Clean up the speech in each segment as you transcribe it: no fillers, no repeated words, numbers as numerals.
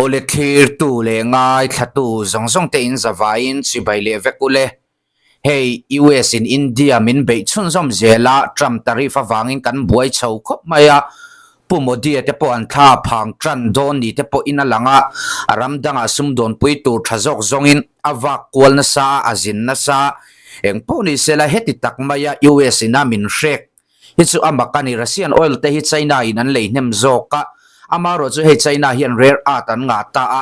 Awle thlirtu leh ngaithlatu zawng zawng te in zavaiin chibai leh vek ule. Hei US in India min beih chhunzawm zel a, Trump tariff avangin kan buai chho khawp mai a, Pu Modi-a te pawh an thla phang tan dawn ni te pawhin a lang a, a ram dangah sumdawnpui tur tha zawk zawngin a vak kual nasa a, a zin nasa. Eng pawh ni sela heti tak maia US ina min hrek hi chu a mak a ni. Russian oil te hi China in an lei hnem zawk a, amaherawh chu hei China hian rare earth an ngah ta a,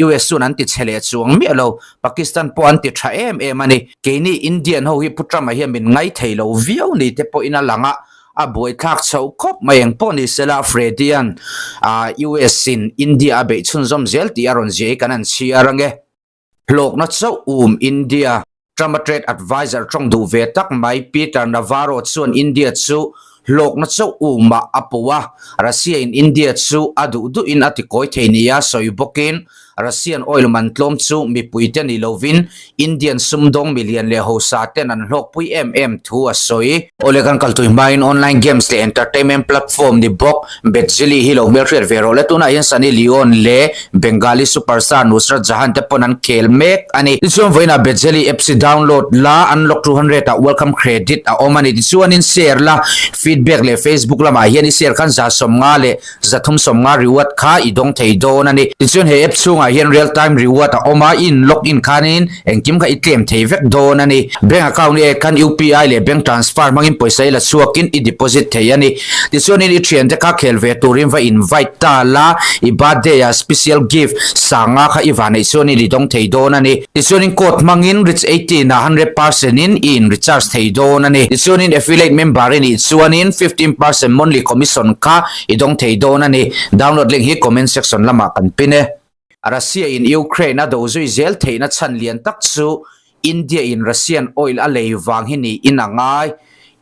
US chuan an ti chhe leh chuang miah lo, Pakistan pawh an ti tha em em a ni. Keini Indian ho hi Pu Trump-a hian min ngaithei lo viau ni te pawhin a lang a, a buaithlak chho khawp mai eng pawh ni sela Freddy-a'n US in India a beih chhunzawm zel tih a rawn ziah hi kan han chhiar ange. Hlawkna chauh um India. Trump-a trade adviser tawng duh ve tak mai Peter Navarro chuan India chu hlawkna chauh umah a puh a, Russia-in India chu a duh duhin a tikawi thei nia sawi bawkin Russian oil man tlawm chu mipuite ni lovin Indian sumdawng milian leh hausa ten an hlawkpui em em thu a sawi. Awle kan kaltui hmain online games leh entertainment platform ni bawk Betzili hi lo hmelhriat ve rawh le. Tunah hian Sunny Leone leh Bengali superstar Nusrat Jahan te pawn an khel mek a ni. Tichuan vawiinah Betzili apps hi download la, unlock 200 ah welcome credit a awm a ni. Tichuanin share la, feedback leh Facebook lamah hian i share khan 150 leh 350 reward kha i dawng thei dawn a ni. Tichuan he app chhungah hian real time reward a awm a, i in log in khanin engkim kha i claim thei vek dawn a ni. Bank account i ek khan UPI leh bank transfer hmangin pawisa i la chhuakin i deposit thei a ni. Tichuanin i thiante kha khel ve turin va invite ta la, i birthday ah special gift sanga kha i va neih chuanin i dawng thei dawn a ni. Tichuanin code hmangin Rich 18 ah 100% in i in recharge thei dawn a ni. Tichuanin affiliate member i nih chuanin 15% monthly commission kha i dawng thei dawn a ni. Download link hi comment section lamah kan pin e. Russia in Ukraine a do zui zel theihna chhan lian tak chu India in Russian oil a lei vang hi niin a ngai.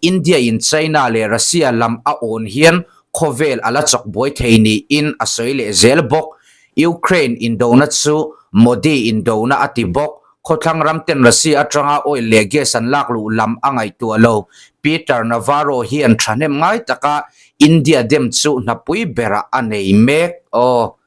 India in China leh Russia lam a awn hian khawvel a la chawk buai thei niin a sawi leh zel bawk. Ukraine indona chu Modi indona a ti bawk. Khawthlang ram ten Russia atanga oil leh gas an lak luh lam a ngaihtuah lo. Peter Navarro hian thahnem ngai taka India dem chu hnapui berah a nei mek. Aw.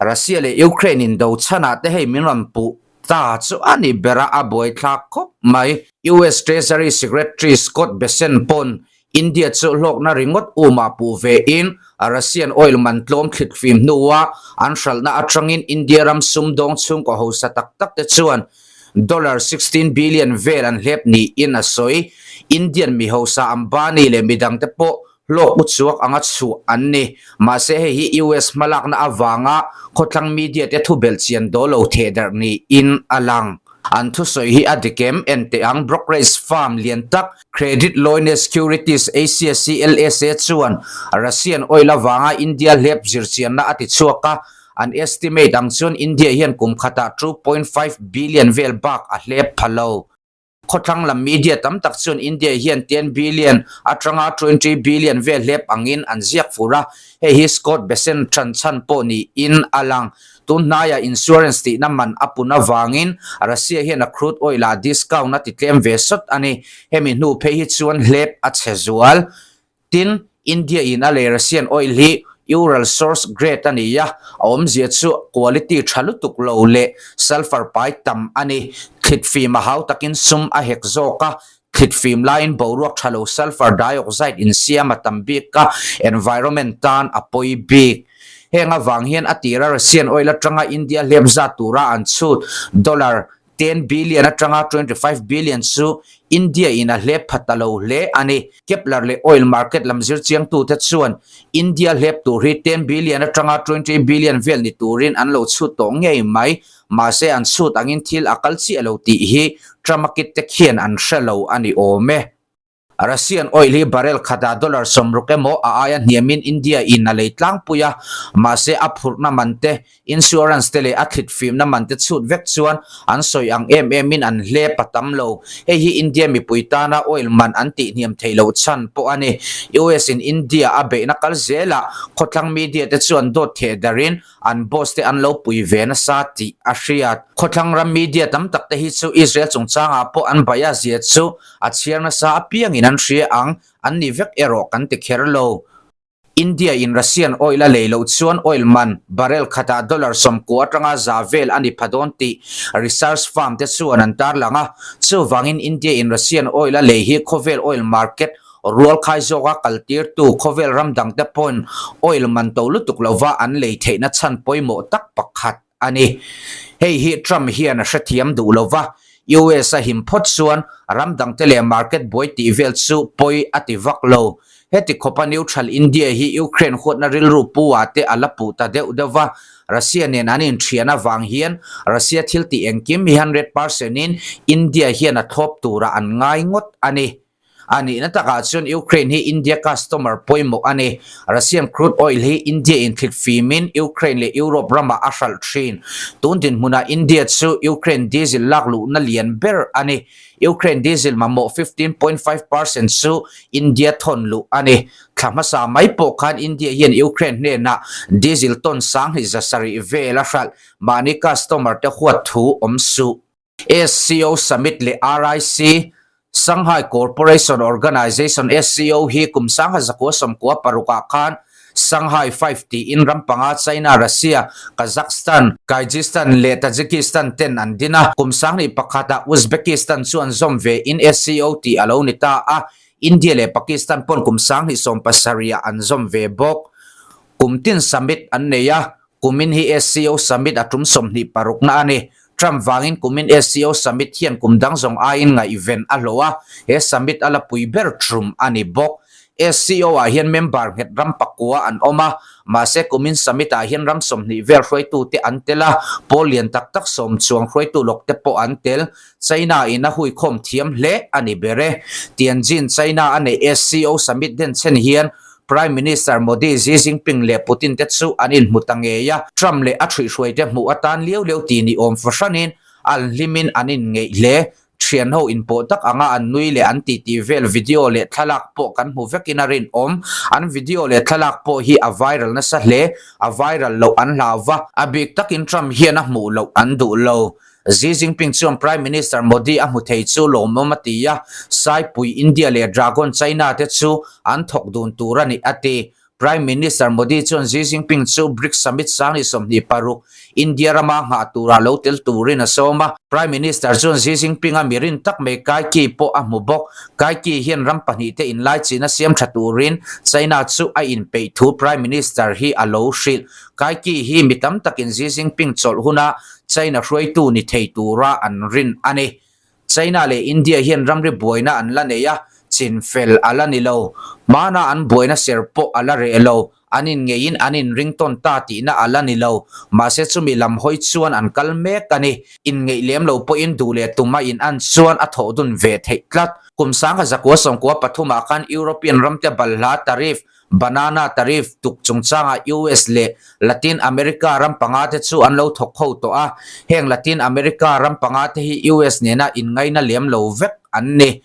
Russia leh Ukraine indo chhanah te hei min rawn puh ta chu a ni ber a, a buaithlak khawp mai. US Treasury Secretary Scott Bessent pawn India chu hlawkna ringawt umah puh ve in Russian oil man tlawm thlit fim hnua an hralhna atangin India ram sumdawng chhungkaw hausa tak tak te chuan dollar 16 billion vel an hlep niin a sawi. Indian mi hausa Ambani leh midangte pawh Hlawk u chuak anga chhuah an ni. Mahse hei hi US hmalakna avanga khawthlang media te thu belh chian dawl lo theh darh niin a lang. An thusawi hi a dik em? En teh ang brokerage firm lian tak Credit Lyonnais Securities Asia CLSA chuan Russian oil avanga India hlep zirchianna a ti chhuak a, an estimate ang chuan India hian kum khatah 2.5 billion vel bak a hlep pha lo. Khawthlang lam media tam tak chuan India hian 10 billion atanga 20 billion vel hlep angin an ziak fur a, hei hi Scott Bessent tan chhan pawh niin a lang. Tun hnaiah insurance tihna man a pun avangin Russia hian a crude oil ah discount a ti tlem ve sawt a ni. Hemi hnu phei hi chuan hlep a chhe zual. Tin, India in a lei Russian oil hi Ural source grade a ni a, a awmzia chu quality tha lutuk lo leh sulphur pai tam a ni. Thlit fim a hau takin sum a hek zawk a, thlit fim laiin boruak tha lo sulphur dioxide insiam a tam bik a, environment tan a pawi bik. Heng avang hian a tira Russian oil atanga India hlep zat tura an chhut dollar 10 billion atanga 25 billion chu India in a hlep pha ta lo hle a ni. Kepler leh oil market lam zir chiangtute chuan India hlep tur hi 10 billion atanga 20 billion vel ni turin an lo chhut tawh ngei mai. Mahse an chhut angin thil a kal chiah lo tih hi Trump-a kit te khian an hre lo a ni awm e. Russian oil hi barrel khatah dollar 60 emaw a aia hniamin India in a lei tlangpui a, mahse a phurhna man te, insurance te leh a thlit fimna man te chhut vek chuan an sawi ang em emin an hlep a tam lo. Hei hi India mipui tana oil man an tihhniam theih loh chhan pawh a ni. US in India a beihna kal zelah khawthlang media te chuan dawt theh darin an boss te an lo pui ve nasa tih a hriat. Khawthlang ram media tam tak te hi chu Israel chungchangah pawh an bias zia chu a chhiar nasa apiangin an hria ang, an ni vek erawh kan ti kher lo. India in Russian oil a lei loh chuan oil man barrel khatah dollar 90 atanga 100 vel a ni pha dawn tih research firm te chuan an tarlang a. Chuvangin India in Russian oil a lei hi khawvel oil market rual khai zawka kaltirtu khawvel ram dangte pawhin oil man to lutuk lova an lei theihna chhan pawimawh tak pakhat a ni. Hei hi Trump hian a hrethiam duh lova, US a him phawt chuan ram dangte leh market buai tih vel chu pawi a ti vak lo. Heti khawpa neutral India hi Ukraine huatna rilru pu ah te a la puh ta deuh deuh va, Russia nen an inthian avang hian Russia thil tih engkim hi 100% in India hian a thlawp turah an ngai ngawt a ni. A nihna takah chuan Ukraine hi India customer pawimawh a ni. Russian crude oil hi India in thlit fimin Ukraine leh Europe ramah a hralh thin. Tun dinhmunah India chu Ukraine diesel lak luhna lian ber a ni. Ukraine diesel mamawh 15.5 percent chu India thawn luh a ni. Thla hmasa mai pawh khan India hian Ukraine hnenah diesel ton 2700 vel a hralh. Mahni customer te huat thu awm suh. SCO Summit leh RIC, Shanghai Cooperation Organization, SCO, hi kum 1996 ah khan Shanghai Five tiin ram panga China, Russia, Kazakhstan, Kyrgyzstan leh Tajikistan ten an din a. Kum 2001 ah Uzbekistan chu an zawm ve in SCO tih a lo ni ta a, India leh Pakistan pawn kum 2017 ah an zawm ve bawk. Kum tin summit an nei a, Kumin hi SCO Summit a tum 26 na a ni. Trump vangin kumin SCO Summit hian kum dang zawng aiin ngaihven a hlawh a, he summit a la pui ber tum a ni bawk. SCO ah hian member nghet ram pakua an awm a, mahse kumin summit ah hian ram 20 vel hruaitute an tel a, pawl lian tak tak sawm chuang hruaitu lawk te pawh an tel. China in a huikhawm thiam hle a ni ber e. Tianjin, China a neih SCO Summit denchhen hian Prime Minister Modi, Xi Jinping leh Putin te chu an inhmu ta ngei a, Trump leh a ṭhuihhruaite hmuh atan liau liau ti ni awm fahranin an hlimin an inngeih hle. Ṭhianho inpawh tak anga an nui leh an titi vel video leh thlalak pawh kan hmu vekin a rinawm. An video leh thlalak pawh hi a viral nasa hle, a viral loh an hlau va, a bik takin Trump hian a hmuh loh an duh lo. Xi Jinping chuan Prime Minister Modi a hmu thei chu lawmawm a ti a, Saipui India leh Dragon China te chu an thawk dun tur a ni a ti. Prime Minister Modi chuan Xi Jinping chu BRICS Summit 2026 India rama nghah tura lo tel turin a sawm a. Prime Minister chuan Xi Jinping a mirin tak mai Kai Ki pawh a hmu bawk. Kai Ki hian ram pahnihte inlaichina siam tha turin China chu a inpeih thu Prime Minister hi a lo hrilh. Kai Ki hi mi tam takin Xi Jinping chawlh huna China hruaitu ni thei tura an rin a ni. China leh India hian ramri buaina an la nei a, chinfel a la ni lo. Hmana an buaina ser pawh a la reh lo. An inngeiin an inring tawn ta tihna a la ni lo. Mahse chumi lam hawi chuan an kal mek a ni. Inngeih lem lo pawhin duh leh tuma in an chuan a thawh dun ve theih tlat. Kum 1993 ah khan European ramte balhla tariff Banana tariff tuk chungchangah US leh Latin America ram panga te chu an lo thawk ho tawh a, heng Latin America ram panga te hi US nena inngaina lem lo vek an ni.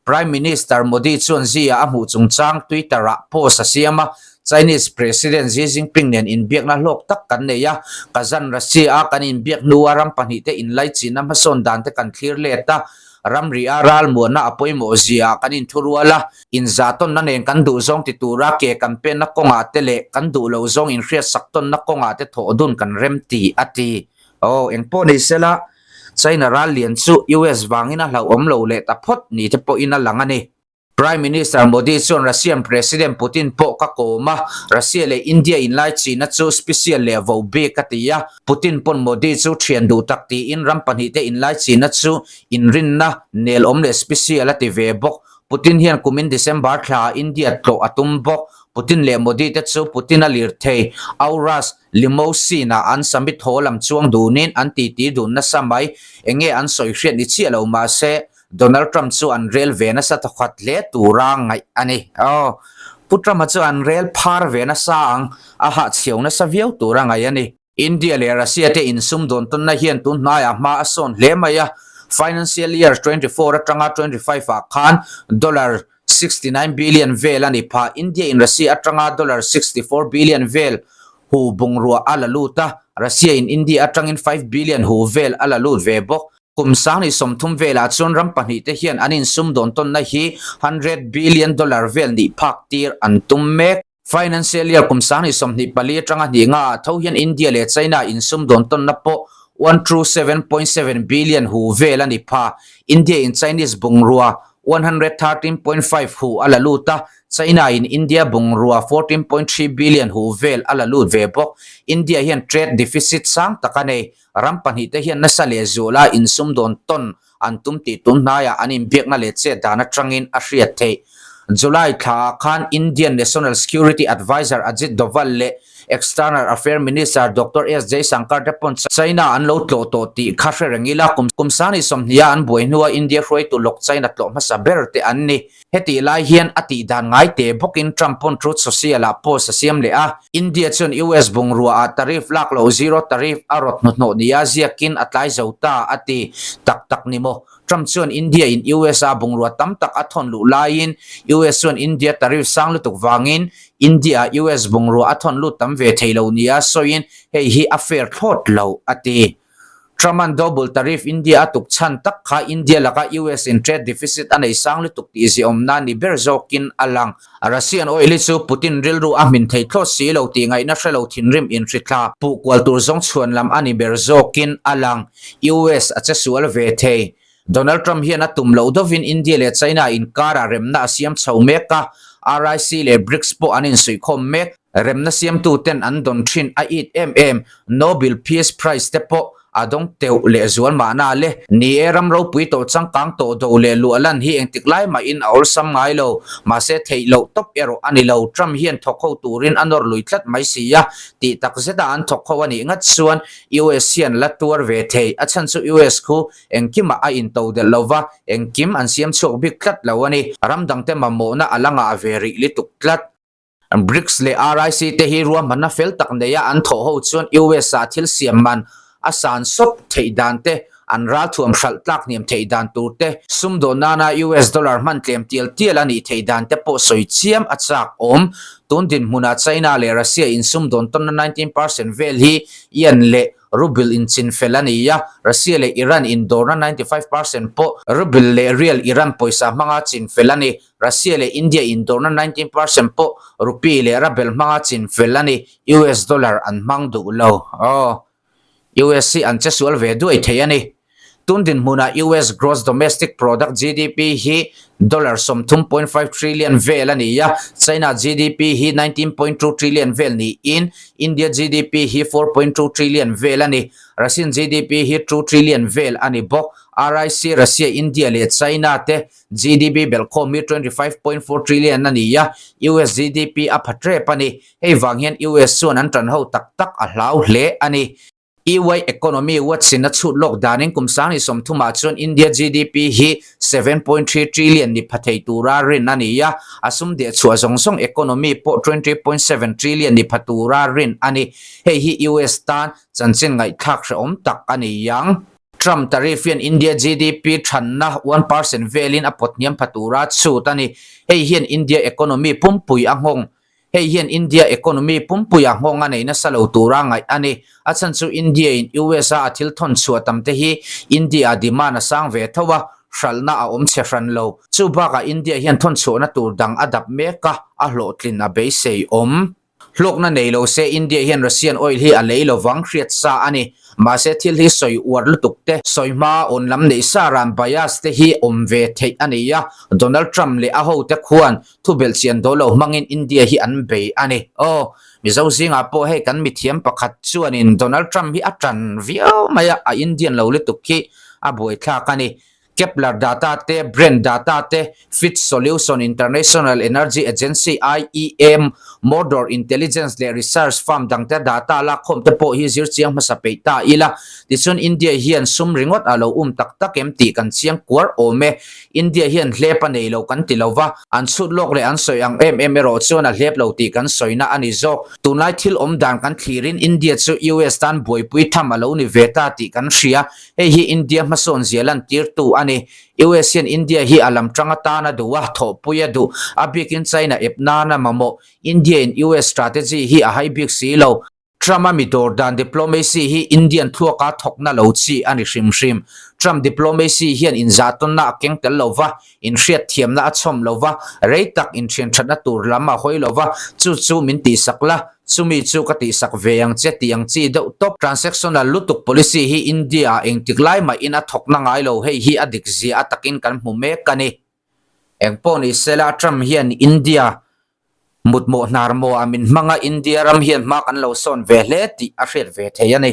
Prime Minister Modi chuan Xi-a a hmuh chungchang Twitter-ah post a siam a, Chinese President Xi Jinping nen inbiakna hlawk tak kan nei a, Kazan Russia-a kan inbiak hnua ram pahnihte inlaichinna hmasawn dan te kan thlir let a, Ramri a ralmuahna a pawimawh zia kan inthurual a, inzahtawnna nen kan duh zawng ti tura ke kan penna kawngah te leh kan duh loh zawng inhriatsak tawnna kawngah te thawh dun kan rem ti, a ti. Aw, engpawh ni sela, China ral lian chu US vangin a hlauhawm lo leh ta phawt ni te pawhin a lang a ni. Prime Minister Modi chuan Russian President Putin pawh ka kawm a, Russia leh India inlaichihna chu special leh vo bik a ti a. Putin pawn Modi chu thian duh tak tiin ram pahnihte inlaichihna chu inrinna nelawm leh special a ti ve bawk. Putin hian kumin December thla India tlawh a tum bawk. Putin leh Modi te chu Putin a lirthei, Aurus, limousine ah an summit haw lam chuang dunin an titi dun nasa mai. Enge an sawi hriat ni chiah lo mahse, Donald Trump chu an rel ve nasa thawkhat hle tura ngaih a ni. Aw, Pu Trump-a chu an rel phar ve nasa ang, a hahchhiau nasa viau tura ngaih a ni. India leh Russia te insum dawn tawnna hian tun hnaiah hma a sawn hle mai a, financial year 24 atanga 25 ah khan dollar 69 billion vel a ni phah. India in Russia atanga dollar 64 billion vel hu bungrua a la lut a, Russia in India atangin 5 billion hu vel a la lut ve bawk. Kum 2030 velah chuan ram pahnihte hian an insum dawn tawnna hi $100 billion vel nih phak tir an tum mek. Financial year kum 2024 atanga hnih nga ah tho hian India leh China insumdawn tawnna pawh 127.7 billion hu vel a ni pha. India in Chinese bungrua 113.5 hu a la lut a, China in India bungrua 14.3 billion hu vel a la lut ve bawk. India hian trade deficit sang tak a nei. Ram pahnihte hian nasa leh zuala insumdawn tawn an tum tih tun hnaiah an inbiakna leh chet dan atangin a hriat theih. July thlaah khan Indian National Security Adviser Ajit Doval leh External Affair Minister Doctor S Jaishankar te pawn China an lo tlawh tawh tih kha hre reng ila, kum sani sawmhniha an buai hnua India hruaitu lawk China tlawh hmasa ber te an ni. Hetih lai hian a tih dan ngai teh bawkin Trump pawn Truth Social-ah post a siam leh a. India chuan US bungrua-ah tariff lak loh zero tariff a rawt hnuhnawh nia ziakin a tlai zo ta a ti. Tak tak ni maw? Trump chuan India in US-a bungrua tam tak a thawn luh laiin US chuan India tariff sang lutuk vangin India-ah US bungrua a thawn lut tam ve thei lo nia sawiin hei hi a fair thlawt lo a ti. Trump-a'n double tariff India a tuk chhan tak kha India laka US in trade deficit a nei sang lutuk tih ziawmna ni ber zawkin a lang. Russian oil hi chu Putin rilru a hmin thei thlawt si lo tih ngaihna hre lo thinrim inhritla puh kual tur zawng chhuan lam a ni ber zawkin a lang. US a che sual ve thei. Donald Trump hian a tum loh deuhin India leh China inkarah remna a siam chho mek a, RIC leh BRICS pawh an insuihkhawm mek. Remna siamtuten an dawn thin a it em em, Nobel Peace Prize te pawh a dawng teuh leh zual mahna le. Ni e, ram ropui tawh changkang tawh do leh luah lan hi engtik lai mahin a awlsam ngai lo. Mahse theih loh tawp erawh a ni lo. Trump hian thawk ho turin a nawr lui tlat mai si a, tih tak zeta an thawk ho a nih ngat chuan US hian la tuar ve thei. A chhan chu US khu engkimah a into delh lo va, engkim an siam chhuak bik tlat lo a ni. Ram dangte mamawhna a la ngah ve rih lituk tlat. BRICS leh RIC te hi ruahmanna fel tak neia an thawh ho chuan US ah thil siam man a san sawp theih dan te, an ralthuam hralh tlak hniam theih dan tur te, sumdawn nana US dollar hman tlem tial tial a nih theih dan te pawh sawi chiam a chak awm. Tun dinhmunah China leh Russia in sumdawn tawnna 19 percent vel hi yen leh Ruble inchin fel a ni a, Russia leh Iran indawrna 95 percent pawh Ruble leh Rial Iran pawisa hmanga chin fel a ni. Russia leh India indawrna 19 percent pawh Rupee leh Rabel hmanga chin fel a ni. US dollar an hmang duh lo. Aw. US hi an che sual ve duai thei a ni. Tun dinhmunah US Gross Domestic Product, GDP, hi dollar 30.5 trillion vel a ni a, China GDP hi 19.2 trillion vel niin India GDP hi 4.2 trillion vel a ni. Russian GDP hi 2 trillion vel a ni bawk. RIC, Russia, India leh China te GDP belhkhawm hi 25.4 trillion a ni a, US GDP a pha tep a ni. Hei vang hian US chuan an tan ho tak tak a hlau hle a ni. EY Economy Watch in a chhut lawk danin kum 2030 ah chuan India GDP hi 7.3 trillion ni pha thei tura rin a ni a, a sum deh chhuah zawng zawng economy pawh 20.7 trillion ni pha tura rin a ni. Hei hi US tan chanchin ngaihthlak hrehawm tak a ni ang. Trump tariff hian India GDP thanna 1% velin a pawt hniam pha tura chhut a ni. Hei hian India economy pumpui a nghawng. Hei hian India economy pumpuia nghawng a nei nasa lo tura ngaih a ni. A chhan chu India in US a a thil thawn chhuah tam te hi India ah demand a sang ve tho a, hralhna a awm chhe hran lo. Chu bakah India hian thawn chhuahna tur dang a dap mek a, a hlawhtlin a beisei awm. Hlawkna nei lo se India hian Russian oil hi a lei lovang hriat sa a ni. Mahse thil hi sawi uar lutuk te, sawi hma awn lam neih sa ran bias te hi awm ve theih a ni a, Donald Trump leh a hote khuan Thu belhchian dawl lo hmangin India hi an bei a ni. Aw, Mizo zingah pawh hei kan mithiam pakhat chuanin Donald Trump hi a tan viau mai a, a Indian lo lutuk hi a buaithlak a ni. Kpler data te, Brent data te, Fitch Solution, International Energy Agency, IEA, Mordor Intelligence leh research firm dangte data lakkhawm te pawh hi zir chiang hmasa peih ta ila. Tichuan India hian sum ringawt a lo um tak tak em tih kan chiang kuar awm e. India hian hlep a nei lo kan ti lo va, an chhut lawk leh an sawi ang em em erawh chuan a hlep lo tih kan sawina a ni zawk. Tunlai thil awm dan kan thlirin India chu US tan buaipui tham a lo ni ve ta tih kan hria. Hei hi India hmasawn zia lantirtu a ni. US hian India hi a lam tang atan a duh a, thawhpui a duh. A bikin China ep nan a mamawh. India in US strategy hi a hai bik si lo. Trump-a mi dawr dan diplomacy hi Indian thluaka thawkna lo chi a ni hrim hrim. Trump diplomacy hian inzahtawnna a keng tel lo va, inhriatthiamna a chhawm lo va, rei tak inthianthatna tur lam a hawi lo va, chu chu min tihsak la, chumi chu ka tihsak ve ang che tih ang chi deuh tawp. Transactional lutuk policy hi India-ah engtik lai mahin a thawkna ngai lo, hei hi a dik zia a takin kan hmu mek a ni. Engpawh ni sela Trump hian India mutmawh hnar maw ah min hmang a, India ram hian hma kan lo sawn ve hle tih a hriat ve thei a ni.